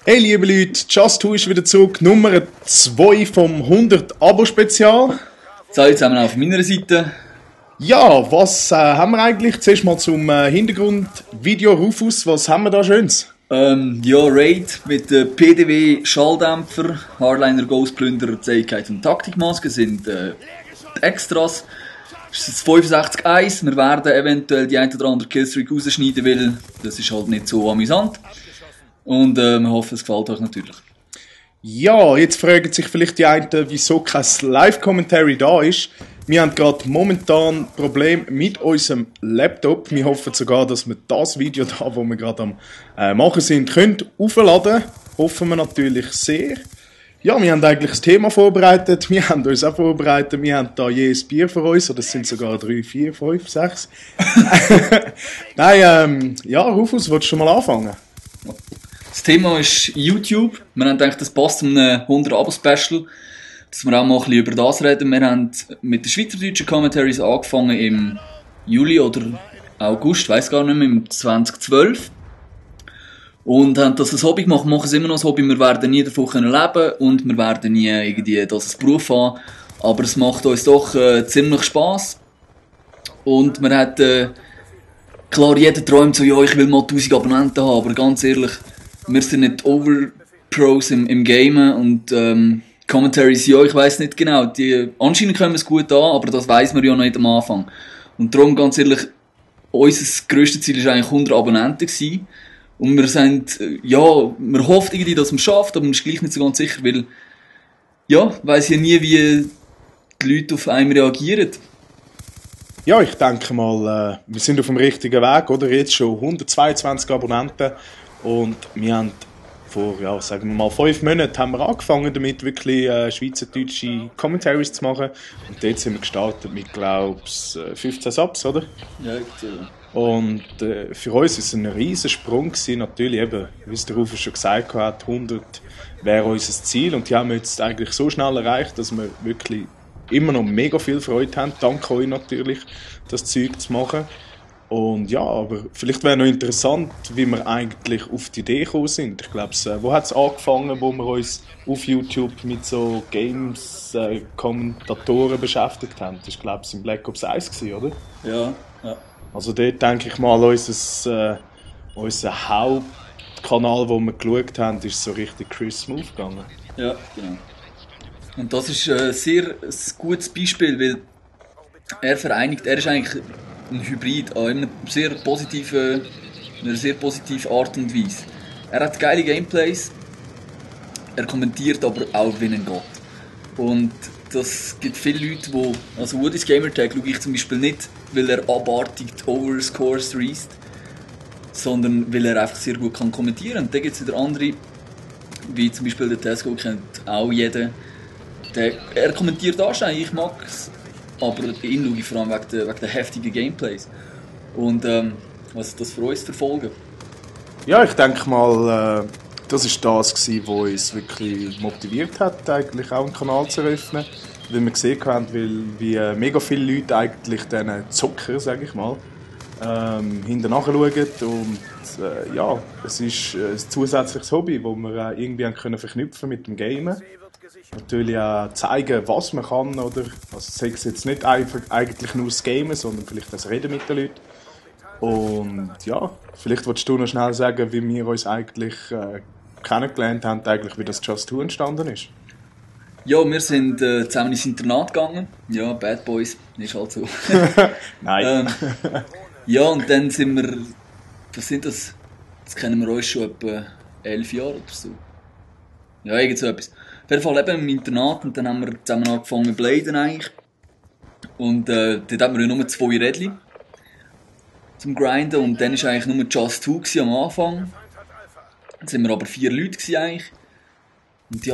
Hey liebe Leute, Just Who ist wieder zurück, Nummer 2 vom 100 Abo-Spezial. Salut zusammen auf meiner Seite. Ja, was haben wir eigentlich? Zuerst mal zum Hintergrundvideo Rufus, was haben wir da Schönes? Raid mit PDW Schalldämpfer, Hardliner, Ghostplünderer, Zähigkeit und Taktikmaske sind Extras. Das ist 65.1, wir werden eventuell die ein oder andere Killstreak rausschneiden, weil das ist halt nicht so amüsant. Und wir hoffen, es gefällt euch natürlich. Ja, jetzt fragen sich vielleicht die einen, wieso kein Live-Commentary da ist. Wir haben gerade momentan Probleme mit unserem Laptop. Wir hoffen sogar, dass wir das Video da, das wir gerade am machen sind, können aufladen. Hoffen wir natürlich sehr. Ja, wir haben eigentlich das Thema vorbereitet. Wir haben uns auch vorbereitet. Wir haben da je ein Bier für uns. Oder es sind sogar 3, 4, 5, 6. Nein, Rufus, willst du schon mal anfangen? Das Thema ist YouTube. Wir haben gedacht, das passt zu einem 100-Abo-Special, dass wir auch mal ein bisschen über das reden. Wir haben mit den schweizerdeutschen Commentaries angefangen im Juli oder August, weiss gar nicht mehr, im 2012. Und haben das als Hobby gemacht, machen es immer noch als Hobby. Wir werden nie davon leben können und wir werden nie irgendwie das als Beruf haben. Aber es macht uns doch ziemlich Spass. Und man hat, klar, jeder träumt so, ja, ich will mal 1000 Abonnenten haben, aber ganz ehrlich, wir sind nicht Overpros im Gamen und Commentaries, ja, ich weiss nicht genau. Anscheinend kommen es gut an, aber das weiss man ja noch nicht am Anfang. Und darum, ganz ehrlich, unser grösstes Ziel war eigentlich 100 Abonnenten gewesen. Und wir sind, wir hoffen irgendwie, dass man es schafft, aber man ist gleich nicht so ganz sicher, weil, ja, weiss ja nie, wie die Leute auf einen reagieren. Ja, ich denke mal, wir sind auf dem richtigen Weg, oder? Jetzt schon 122 Abonnenten und wir haben vor, sagen wir mal 5 Monaten haben wir angefangen damit, wirklich schweizerdeutsche Commentaries zu machen. Und dort sind wir gestartet mit, glaube ich, 15 Subs, oder? Ja, genau. Und für uns war es ein riesen Sprung gewesen, natürlich eben, wie es der Rufus schon gesagt hat, 100 wäre unser Ziel und die haben wir jetzt eigentlich so schnell erreicht, dass wir wirklich immer noch mega viel Freude haben, dank euch natürlich, das Zeug zu machen. Und ja, aber vielleicht wäre noch interessant, wie wir eigentlich auf die Idee gekommen sind. Ich glaube, wo hat es angefangen, wo wir uns auf YouTube mit so Games-Kommentatoren beschäftigt haben? Das war, glaube ich, im Black Ops 1 gewesen, oder? Ja. Also dort denke ich mal, unser Hauptkanal, wo wir geschaut haben, ist so richtig Chris Smooth gegangen. Ja, genau. Und das ist ein sehr gutes Beispiel, weil er ist eigentlich ein Hybrid an einer sehr positiven Art und Weise. Er hat geile Gameplays, er kommentiert aber auch wie ein Gott. Und das gibt viele Leute, also Woody's Gamertag schaue ich zum Beispiel nicht, weil er abartig Overscores reist, sondern weil er einfach sehr gut kann kommentieren. Und dann gibt es wieder andere, wie zum Beispiel der Tesco, kennt auch jeder. Er kommentiert anständig, ich mag es, aber ihn schaue ich vor allem wegen der heftigen Gameplays. Und was das für uns verfolgen. Ja, ich denke mal, das war das, was uns wirklich motiviert hat, eigentlich auch einen Kanal zu eröffnen. Weil wir gesehen haben, wie mega viele Leute eigentlich diesen Zocker, sage ich mal, hinten nachschauen. Und es ist ein zusätzliches Hobby, das wir irgendwie können verknüpfen mit dem Gamen. Natürlich auch zeigen, was man kann, oder? Also sei es jetzt nicht einfach eigentlich nur das Gamen, sondern vielleicht das Reden mit den Leuten. Und ja, vielleicht willst du noch schnell sagen, wie wir uns eigentlich kennengelernt haben, eigentlich wie das Just Who entstanden ist. Ja, wir sind zusammen ins Internat gegangen. Ja, Bad Boys, ist halt so. Nein. Ja, und dann sind wir, was sind das? Das kennen wir uns schon etwa 11 Jahre oder so. Ja, irgend so etwas. Auf jeden Fall eben im Internat und dann haben wir zusammen angefangen mit Bladen eigentlich. Und dort hatten wir ja nur 2 Rädchen zum Grinden und dann war eigentlich nur Just Who am Anfang. Dann sind wir aber 4 Leute eigentlich. Und die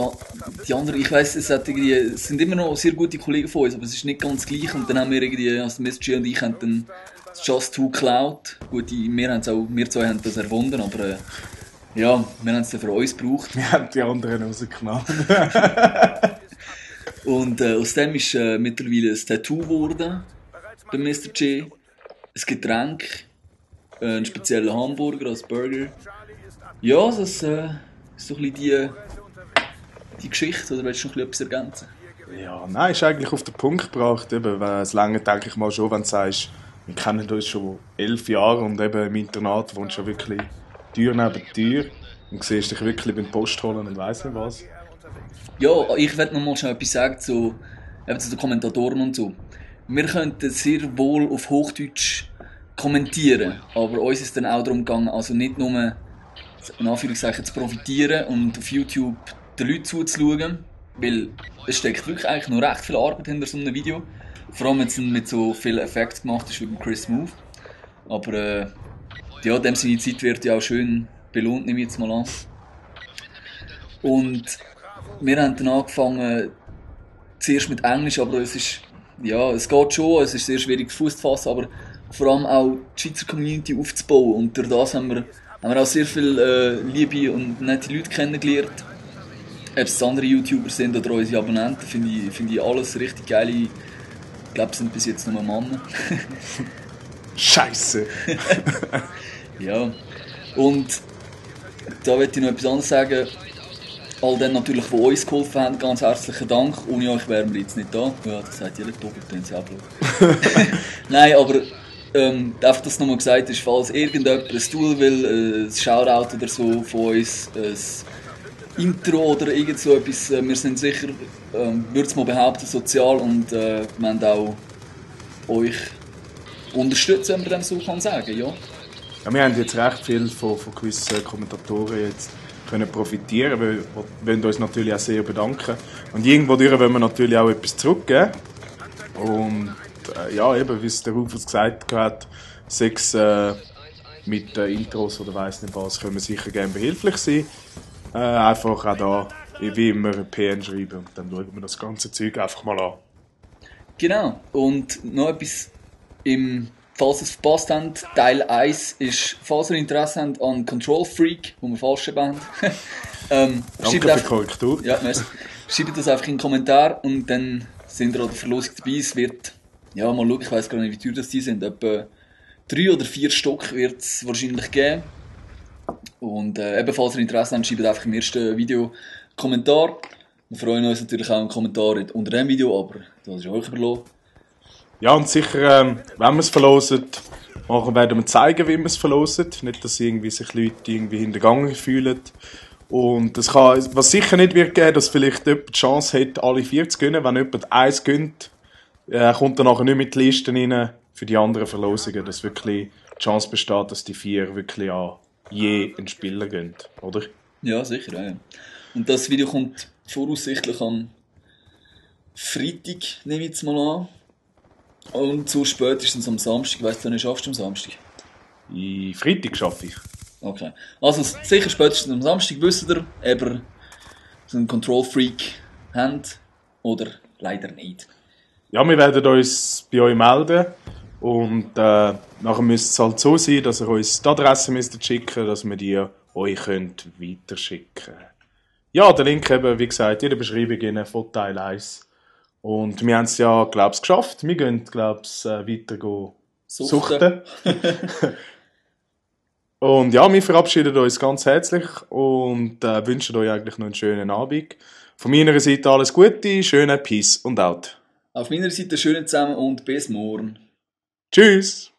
anderen, ich weiss, es sind immer noch sehr gute Kollegen von uns, aber es ist nicht ganz gleich. Und dann haben wir irgendwie, also Miss und ich haben dann das Just Who geklaut. Gut, wir zwei haben das erfunden, aber ja, wir haben es dann für uns gebraucht. Wir haben die anderen rausgenommen. Und aus dem ist mittlerweile ein Tattoo geworden bei Mr. G. Ein Getränk, ein spezieller Hamburger als Burger. Ja, das Ist so ein bisschen die Geschichte, oder willst du noch etwas ergänzen? Ja, nein, ist eigentlich auf den Punkt gebracht. Eben, es lange denke ich mal schon, wenn du sagst, wir kennen uns schon 11 Jahre und eben im Internat wohnst du wirklich Tür neben Tür und siehst dich wirklich beim Post holen und weiss nicht was. Ja, ich werde noch mal schnell etwas sagen zu den Kommentatoren und so. Wir könnten sehr wohl auf Hochdeutsch kommentieren, aber uns ist dann auch darum gegangen, also nicht nur in Anführungszeichen zu profitieren und auf YouTube den Leuten zuzuschauen, weil es steckt wirklich eigentlich noch recht viel Arbeit hinter so einem Video. Vor allem wenn es mit so vielen Effekten gemacht ist wie beim Chris Move. Aber ja, dem seine Zeit wird ja auch schön belohnt, nehme ich jetzt mal an. Und wir haben dann angefangen, zuerst mit Englisch, aber es geht schon, es ist sehr schwierig Fuß zu fassen, aber vor allem auch die Schweizer Community aufzubauen. Und durch das haben wir auch sehr viele liebe und nette Leute kennengelernt. Ob es andere YouTuber sind oder unsere Abonnenten, finde ich alles richtig geil. Ich glaube, es sind bis jetzt nur Männer. Scheiße! Ja, und da möchte ich noch etwas anderes sagen. All denen natürlich, die uns geholfen haben, ganz herzlichen Dank. Ohne euch wären wir jetzt nicht da. Ja, das sagt jeder doppelt, dann sie auch blöd. Nein, aber einfach, dass es nochmal gesagt ist, falls irgendjemand ein Tool will, ein Shoutout oder so von uns, ein Intro oder irgend so etwas, wir sind sicher, würde es mal behaupten, sozial und wir haben auch euch unterstützen, wenn man dem so kann sagen, ja. Ja, wir haben jetzt recht viel von gewissen Kommentatoren jetzt können profitieren, wir wollen uns natürlich auch sehr bedanken. Und irgendwo durch wollen wir natürlich auch etwas zurückgeben. Und ja, eben, wie es der Rufus gesagt hat, sechs mit Intros oder weiss nicht was, können wir sicher gerne behilflich sein. Einfach auch da, wie immer, ein PN schreiben und dann schauen wir das ganze Zeug einfach mal an. Genau, und noch etwas, falls ihr es verpasst habt, Teil 1 ist, falls ihr Interesse habt an Control Freak, wo wir falsch haben, Danke für die Korrektur. Ja, schreibt das einfach in den Kommentar und dann sind ihr an der Verlosung dabei. Es wird, ja, mal schauen, ich weiss gar nicht, wie teuer das die sind, etwa 3 oder 4 Stück wird es wahrscheinlich geben. Und ebenfalls, wenn ihr Interesse habt, schreibt einfach im ersten Video Kommentar. Wir freuen uns natürlich auch einen Kommentar unter dem Video, aber das ist euch überlassen. Ja, und sicher, wenn wir es verlosen, werden wir zeigen, wie wir es verlosen. Nicht, dass irgendwie sich Leute irgendwie hintergangen fühlen. Und das kann, was sicher nicht wird geben, dass vielleicht jemand die Chance hat, alle 4 zu gewinnen. Wenn jemand 1 gönnt, kommt er nachher nicht mit die Listen rein für die anderen Verlosungen. Dass wirklich die Chance besteht, dass die 4 wirklich an je einen Spieler gehen, oder? Ja, sicher, ja. Und das Video kommt voraussichtlich am Freitag, nehme ich jetzt mal an. Und so spätestens am Samstag. Weißt du, wann schaffst du am Samstag? Freitag schaffe ich. Okay. Also sicher spätestens am Samstag wisst ihr, ob ihr so einen Control-Freak habt oder leider nicht. Ja, wir werden uns bei euch melden. Und nachher müsste es halt so sein, dass ihr uns die Adresse schicken, dass wir die euch weiterschicken können. Ja, der Link eben, wie gesagt, in der Beschreibung von Teil 1. Und wir haben es ja, glaube ich, geschafft. Wir gehen, glaube ich, weiter suchten. Und ja, wir verabschieden uns ganz herzlich und wünschen euch eigentlich noch einen schönen Abend. Von meiner Seite alles Gute, schöne Peace und out. Auf meiner Seite schönen zusammen und bis morgen. Tschüss!